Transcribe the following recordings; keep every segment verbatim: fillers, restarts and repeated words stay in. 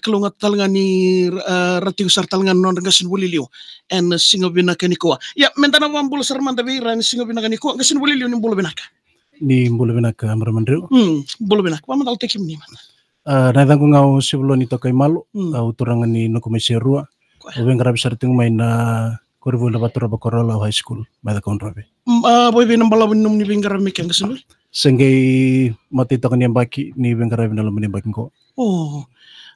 kalougata tale ga ni, a, ra tiko sara tale ga na nodra qasenivuli liu ena siga vinaka nikua. Ia, meda na vakabula sara mada vei ira ena siga vinaka nikua. Qasenivuli liu, ni bula vinaka. Ni bula vinaka, marama Dreu. Mm, bula vinaka. Vakamacalataki kemuni mada. A, na yacaqu ga o Sivaloni Tokaimalo, mm, au turaga ni Nokumaiserua. Koya. Au veiqaravi sara tiko mai na koronivuli na Vaturova Koroalau High School, mai Cakaudrove. Mm, a, vakaevei na balavu ni nomuni veiqaravi mai kea, qasenivuli? Se qai matai toka ni yabaki ni veiqaravi na loma ni yabaki qo. O,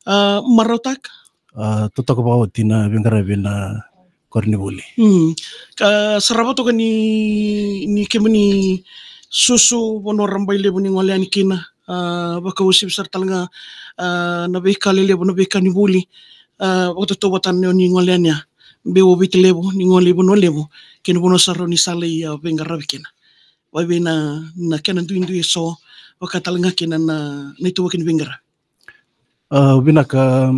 a, marautaka? A, totoka vakaoti na veiqaravi na koronivuli. Mm. Ka sarava toka ni, ni kemuni susu vanua rabailevu ni gole yani kina, a, vakauasivi sara tale ga, a, na veika lelevu, na veika ni vuli, a, vakatautauvata na ni gole yani ya. Beu o Viti Levu, ni gole i Vanua Levu, kei na vanua sara ni sa lai, a, veiqaravi kina. Vakaevei na, na kena duidui eso, vaka tale ga kina na, na ituvaki ni veiqaravi? A, vinaka,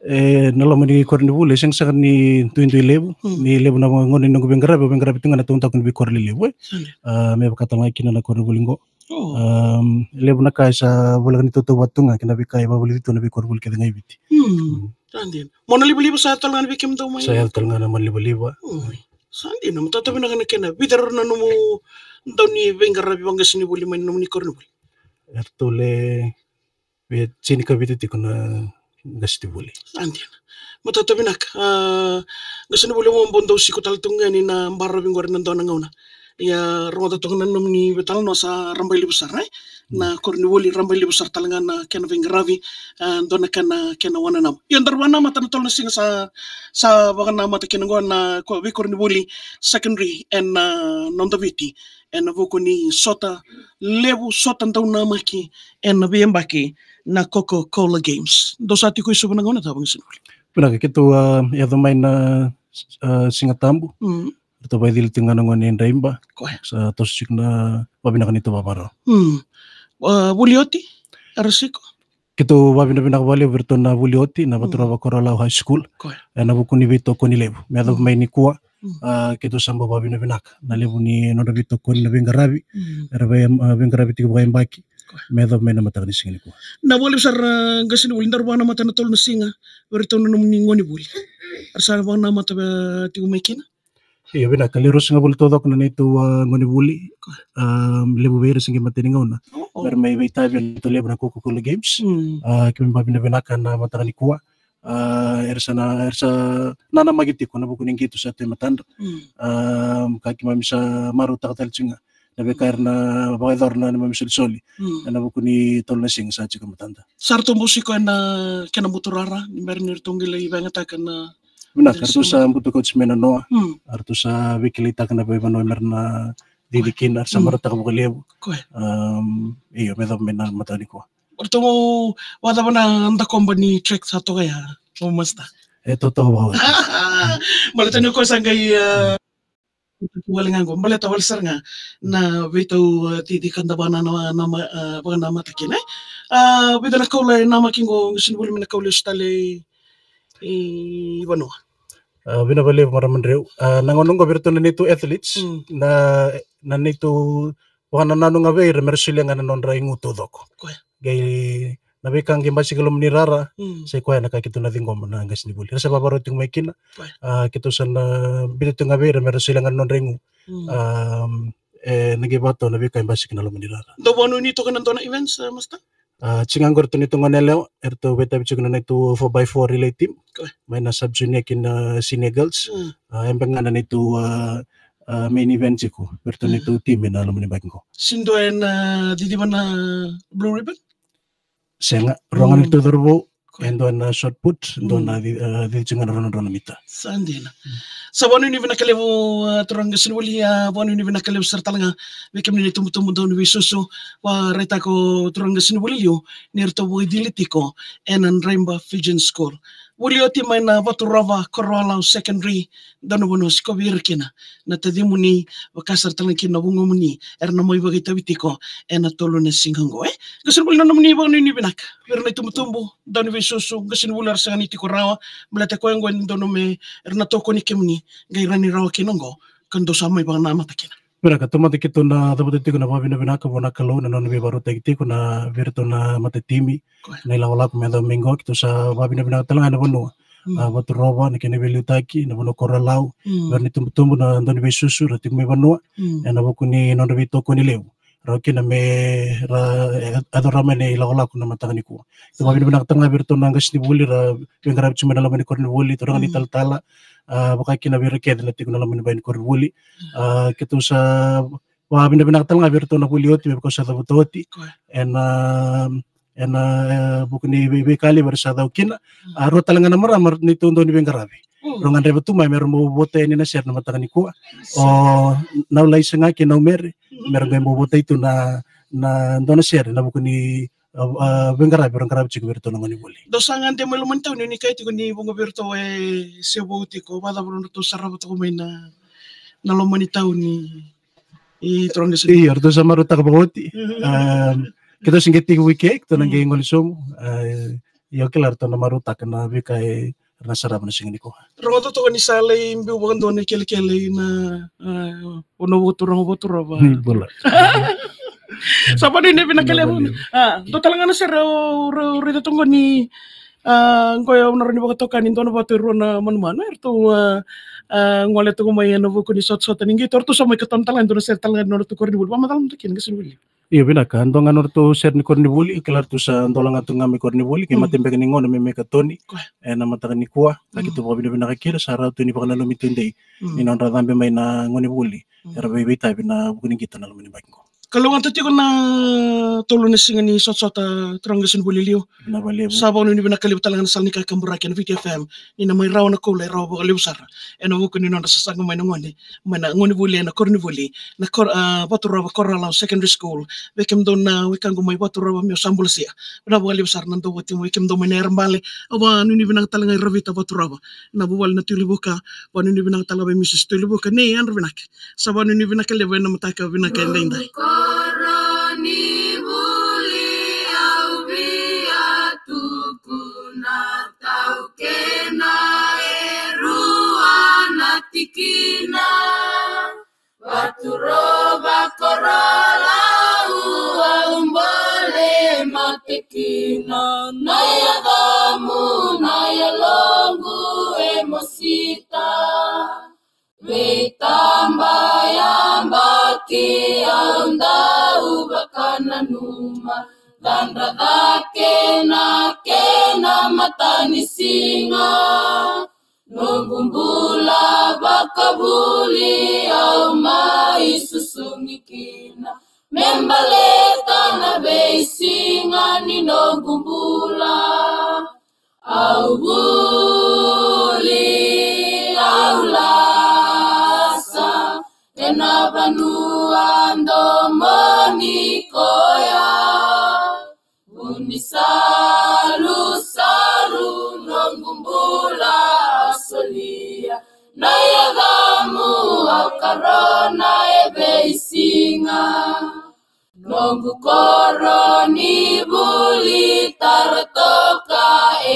e, na loma ni koronivuli, e sega sara ni duidui levu, mm, ni levu na gauna ni noqu veiqaravi, au veiqaravi tu ga na taudaku ni veikoro lelevu, e. Sa dina. A, me vaka tale ga kina na koronivuli qo. O. Am, levu na ka e sa voleka ni tautauvata tu ga kei na veika e vakavulici tu na veikoronivuli kece ga i Viti. Mm. Mm. Sa dina. Monalivaliva sa yaco tale ga vei kemudou mai? Sa yaco tale ga na monalivaliva. Mm. Sa dina, matata vinaka na kena. Vica era na nomu dau ni veiqaravi vaqasenivuli mai na nomuni koronivuli? Eratou le via tinikavitu tiko na qasenivuli. Sa dina. Matata vinaka. A, qasenivuli, au bau dau siko tale tu ga ni na baravi qori na dua na gauna. Ia, rogoca toka na nomuni veitalanoa, sa rabailevu sara, e? Na, mm, koronivuli, rabailevu sara tale ga na kena veiqaravi, a, dua na kena, kena wananavu. Ia, daru vakanamata na tolu na siga sa, sa vakanamata kina qo na ko-, veikoronivuli secondary ena, a, noda Viti, ena vuku ni sota levu, sota dau namaki ena veiyabaki na Coca-Cola Games. Dou sa tiko i Suva na gauna cava, qasenivuli? Vinaka, keitou, a, yaco mai na, a, Sigatabu. Mm. Ratou vakaicili tiko ga na gone i Draiba. Koya. Sa toso tiko na vakavinaka ni tu vavarau. Mm. A, vuli oti, era siko? Keitou vakavinavinaka vakalevu vei iratou na vuli oti, na, mm, Vaturova Koroalau High School. Koya. Ena vuku ni veitokoni levu. Me yacova, mm, mai nikua, mm, a, keitou sa bau vakavinavinaka na levu ni nodra veitokoni, na veiqaravi. Mm. Era vei, a, veiqaravi tiko vakayabaki. Koya. Me yacova mai na mataka ni siga nikua. Na vakalevu sara, a, qasenivuli, daru vakanamata na tolu na siga vei iratou na nomuni gonevuli. Era sa vakanamata, a, tiko mai kina? Io, vinaka, lewe ruasagavulu taucoko na neitou, a, gonevuli. Koya. A, levu vei ira se qai matai ni gauna. O, o. Era mai veitavi ena neitou levu na Coca-Cola Games. Mm. A, keimami vakavinavinaka na mataka nikua. A, era sa na, era sa nanamaki tiko ena vuku ni qito sa tu e matadra. Mm. A, ka keimami sa marautaka tale tiko ga na veika era na vakayacora na neimami isolisoli. Mm. Ena vuku ni tolu na siga sa tiko e matadra. Sa ratou bau siko ena kena buturara, ni bera ni ratou qai lai vakayagataka na Vinaka, eratou sa butuka oti mai na noa. Mm. Eratou sa veikilaitaka na veivanua mera na cici kina, era sa, mm, marautaka vakalevu. Koya. Am, io, me yacova mai na mataka nikua. Eratou vakacava na dakoba ni track sa toka ya, o Master? E totoka vakaoti. Baleta ni o koya sa qai, a, wale ga qo, baleta wale sara ga na veitau, a, cici ka da vaka na, na, na, a, vakanamata kina, e. A, vica na kaula e namaki qo, qasenivuli, me na kau lesu tale i vanua. A, vinaka vakalevu, marama Dreu. A, na gauna qo vei iratou na neitou athletes, mm, na, na neitou vakanananu ga vei ira mera solia ga na nodra igu taucoko. Koya. Qai na veika qai basika e loma ni rara, mm, sa i koya na ka keitou na ciqoma na qasenivuli. Era sa vakarau tiko mai kina. Koya. A, keitou sa na biuta tu ga vei ira mera solia ga na nodra igu. Mm. A, e, na qai vakatau na veika e basika na loma ni rara. Dou vakanuinui toka ena dua na events, a, Master? A, tiko ga qori iratou neitou gone yalewa, eratou veitavi tiko na neitou four by four relay team. Koya. Mai na sub junior ki na senior girls. Mm. A, e beka ga na neitou, a, a, main event tiko vei iratou, mm, neitou team ena loma ni yabaki qo. Se dua ena, a, ciciva na blue ribbon? Sega, rua ga na neitou cauravou. Koya. E dua na shot put, dua na, mm, ci-, a, cici tiko ga na rua na drau na mita. Sa dina. Mm. Sa vakanuinui vinaka levu, a, turaga qasenivuli, a, vakanuinui vinaka levu sara tale ga vei kemuni na itubutubu dau ni veisusu, vakaraitaka o turaga qasenivuli liu ni ratou vakaicili tiko ena Draiba Fijian School. Vuli oti mai na Vaturova Koroalau Secondary, dau na vanua sikovi ira kina na tacimuni, vaka sara tale ga kina na vugomuni, era na mai vakaitavi tiko ena tolu na siga qo, e. Qasenivuli, na nomuni vakanuinui vinaka vei ira na itubutubu dau ni veisusu, qasenivuli era sega ni tiko rawa, baleta koya qo e dodonu me ra na tokoni kemuni, qai rawa ni rawa kina qo ka dou sa mai vakanamata kina. Vinaka, taumada keitou na cavuta tiko na vakavinavinaka vua na Kalou na nona veivakarautaki tiko na vei iratou na matatimi na ilakolako me yacova mai qo. Keitou sa vakavinavinaka tale ga ena vanua a Vaturova, na kena veiliutaki, na vanua Korolau, vei ira na itubutubu, na dau ni veisusu ra tiko mai vanua ena vuku ni nodra veitokoni levu rawa kina me ra yacova mai na ilakolako na mataka nikua. Keitou vakavinavinaka tale ga vei iratou na qasenivuli ra veiqaravi tiko mai na loma ni koronivuli, turaga ni talatala, a, vaka kina vei ira kece na tiko na loma ni bai ni koronivuli. A, keitou sa vakavinavinaka tale ga vei iratou na vuli oti me vaka au sa cavuta oti ena, ena, e, vuku ni vei, veika levu era sa cau kina. A, rua tale ga na marama neitou dau ni veiqaravi, rau gadreva tu mai me ra bau vota yani na sere na mataka nikua. O Naulaisa ga kei Naumere, me ra qai bau votai tu na, na dua na sere na vuku ni a, a, veiqaravi ra qaravi tiko vei iratou na gone vuli. Dou sa gade mai loma ni tauni, ni kaya tiko ni vuqa vei iratou e se vou tiko, vakacava nodratou sarava toka mai na, na loma ni tauni i Turaga Sani? Io, ratou sa marautaka vakaoti. A, keitou se qai tiko wiki, keitou na qai gole sobu. A, io, kila ratou na marautaka na veika e ra na sarava na siga nikua. Rogoca toka ni sa lai biu vakadua na ikelekele ina, a, vanua vakaturaga o Vaturova. Ni bula. Sa vanuinui vinaka levu. A, dua tale ga na sere au raica toka ni, a, qo e au na rawa ni vakatoka ni dua na vatu e rua na manumanu eratou, a, a, gole toka mai ena vuku ni sotasota ni qito, eratou sa mai katona tale ga e dua na sere tale ga ni nodratou koronivuli. Vakamacala mada kina, qasenivuli. Io, vinaka. Dua ga nodratou sere ni koronivuli, kila ratou sa dola ga tu ga mai koronivuli, kei mate beka ni gauna me mai katoni ena mataka nikua. Ka keitou vakavinavinaka kina, sa rawa tu ni vakananumi tudei ni nodra cabe mai na gonevuli era veiveitavi na vuku ni qito na loma ni yabaki qo. Kalougata tiko na tolu na siga ni sotasota, turaga qasenivuli liu. Sa vakanuinui vinaka levu tale ga na sala ni kakaburaki ena Viti FM ni na mai rawa na koula e rawa vakalevu sara ena vuku ni nodra sasaga mai na gone, mai na gonevuli ena koronivuli na kor-, a, Vaturova Korolau Secondary School. Vei kemudou na wekaqu mai Vaturova, meu sa bula sia. Vinaka vakalevu sara na dau voti mai kemudou mai na Yarabale. Au vakanuinui vinaka tale ga i Ravita Vaturova, na vuvale na Tuilivuka. Vakanuinui vinaka tale ga vei Misis Tuilivuka. Ni yadra vinaka. Sa vakanuinui vinaka levu ena mataka vinaka edaidai. Koronivuli au via tukuna, taukena e rua na tikina. Vaturova Korolau au bole mate kina, na yacamu na yaloqu e mosita. Veitabayabaki au dau vakananuma, cadra cake na kena matanisiga. Noqu bula vakavuli au mai susugi kina, me baleta na veisiga ni noqu bula. Au vuli, au lasa ena vanua domoni koya. Vu ni salusalu noqu bula a solia, na yacamu au karona e veisiga. Noqu koronivuli tara toka e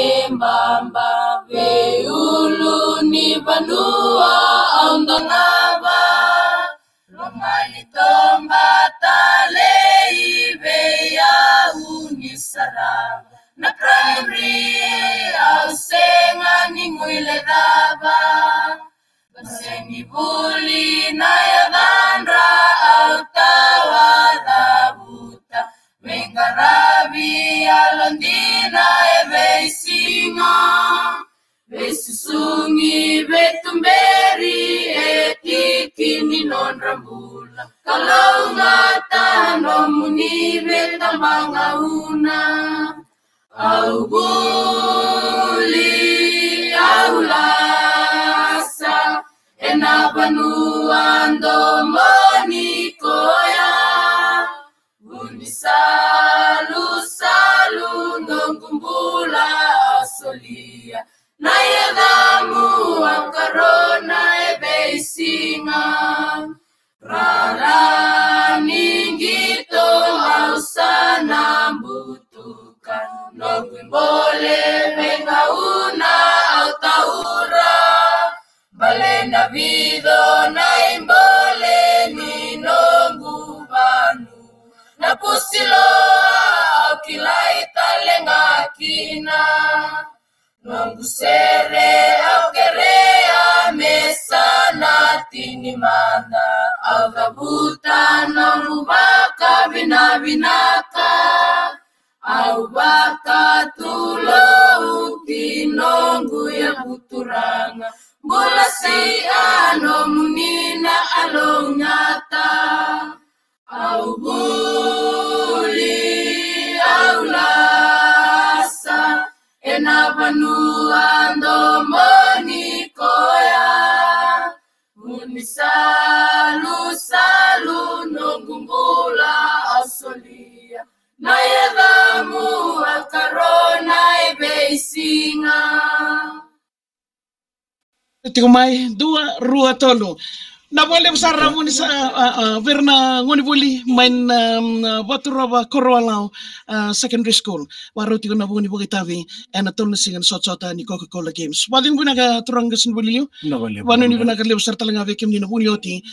baba, veiulunivanua au donava. Loma ni toba talei vei au ni sarava, na primary au sega ni guilecava. Qasenivuli na yacadra au tawa cavuta, veiqaravi yalodina e veisiga. Veisusugi, veituberi e tiki ni nodra bula. Kalougata nomuni veitabagauna. Au vuli, au lasa ena vanua domoni koya. Vu ni salusalu noqu bula a solia, na yacamu au karona e veisiga. Rara ni qito au sa na butuka, noqu ibole veigauna au taura. Bale na vico na ibole Siloa au kilai tale ga kina. Noqu sere au kerea me sa na tini mada. Au cavuta noqu vakavinavinaka. Au vakatulou ki noqu yavu Turaga. Bula si a nomuni na alougata. Au vuli au lasa ena vanua domoni koya. Vuni salusalu noqu bula au solia. Na yacamu a karona e veisiga. Tiko mai, dua, rua, tolu. Na vua levu sara na vuni sa, a, a, vei ira na gonevuli mai na, um, Vaturova Koroalau, a, Secondary School. Vakarau tiko na vuni vakaitavi ena tolu na siga na sotasota ni Coca-Cola Games. Vakacegu vinaka turaga qasenivuli liu. Vinaka vakalevu. Vanuinui vinaka levu sara tale ga vei kemuni na vuli oti.